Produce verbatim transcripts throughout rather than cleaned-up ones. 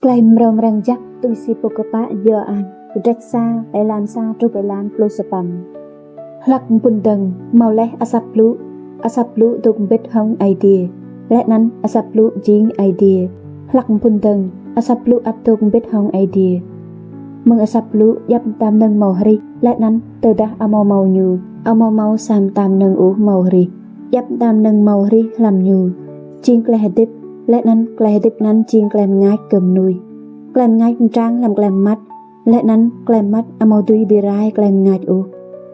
Klei mrâo mrang jăk tui si pô kpă Yôhan, kdrêč sa, êlan sa truh êlan pluh sa păn. Hlăk mphŭn dơ̆ng, mâo leh asăp blŭ, asăp blŭ dôk mbĭt hŏng Aê Diê, leh anăn asăp blŭ jing Aê Diê. Hlăk mphŭn dơ̆ng, asăp blŭ ăt dôk mbĭt hŏng Aê Diê. Mơ̆ng asăp blŭ djăp mta mnơ̆ng mâo hrih, leh anăn tơdah amâo mâo ñu, amâo mâo sa mta mnơ̆ng ôh mâo hrih. Djăp mta mnơ̆ng mâo hrih hlăm ñu, jing klei hdĭp, leh anăn klei hdĭp anăn jing klei mngač kơ mnuih. Klei mngač mtrang hlăm klei mmăt, leh anăn klei mmăt amâo dưi bi rai klei mngač ôh.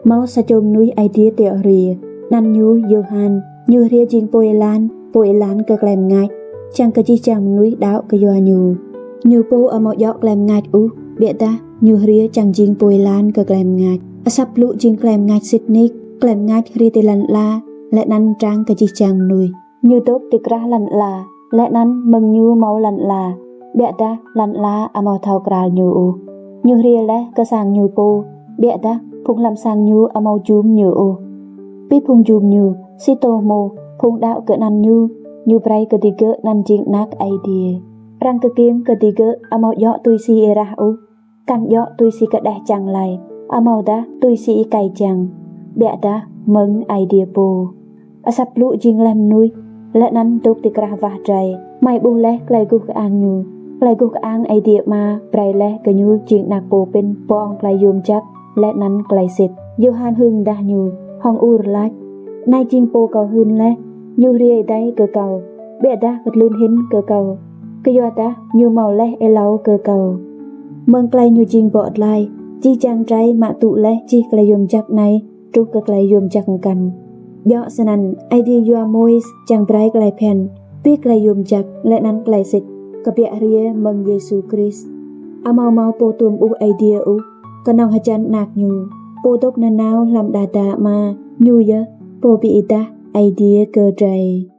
Mâo sa čô mnuih Aê Diê tiŏ hriê, anăn ñu Yôhan. Ñu hriê jing pô êlan, pô êlan kơ klei mngač, čiăng kơ jih jang mnuih đăo kyua ñu. Ñu pô amâo djŏ klei mngač ôh, ƀiădah ñu hriê čiăng jing pô êlan kơ klei mngač. Asăp blŭ jing klei mngač sĭt nik, klei mngač hriê ti lăn ala, leh anăn mtrang kơ jih jang mnuih. Ñu dôk ti krah lăn ala, leh anăn mơ̆ng ñu mâo lăn ala, ƀiădah lăn ala amâo thâo kral ñu ôh. Ñu hriê leh kơ sang ñu pô, ƀiădah phung hlăm sang ñu amâo jum ñu ôh. Bi phung jum ñu, si tô hmô, phung đăo kơ anăn ñu, ñu brei kơ digơ̆ anăn jing anak Aê Diê. Arăng kkiêng kơ digơ̆ amâo djŏ tui si êrah ôh, kăn djŏ tui si kđeh čiăng lei, amâodah tui si êkei čiăng, ƀiădah mơ̆ng Aê Diê pô. Asăp blŭ jing leh mnuih, leh anăn dôk ti krah wah drei, hmei ƀuh leh klei guh kơang ñu. Klei guh kơang Aê Diê Ama brei leh kơ ñu jing anak pô pĭn pô hŏng klei yuôm jăk, leh anăn klei sĭt. Yôhan hưn mdah ñu, hŏng ur lač: Anei jing pô kâo hưn leh, ñu hriê êdei kơ kâo, ƀiădah kdlưn hĭn kơ kâo, kyuadah ñu mâo leh êlâo kơ kâo. Mơ̆ng klei ñu jing bŏ dlai, jih jang drei mă tŭ leh jih klei yuôm jăk anei truh kơ klei yuôm jăk mkăn. Djŏ snăn, Aê Diê yua Môis čiăng brei klei bhiăn, bi klei yuôm jăk leh anăn klei sĭt kbiă hriê mơ̆ng Yêsu Krist. Amâo mâo pô tuôm ƀuh Aê Diê ôh, knŏng hjăn Anak ñu, pô dôk nanao hlăm đah da Ama, ñu yơh pô bi êdah Aê Diê kơ drei.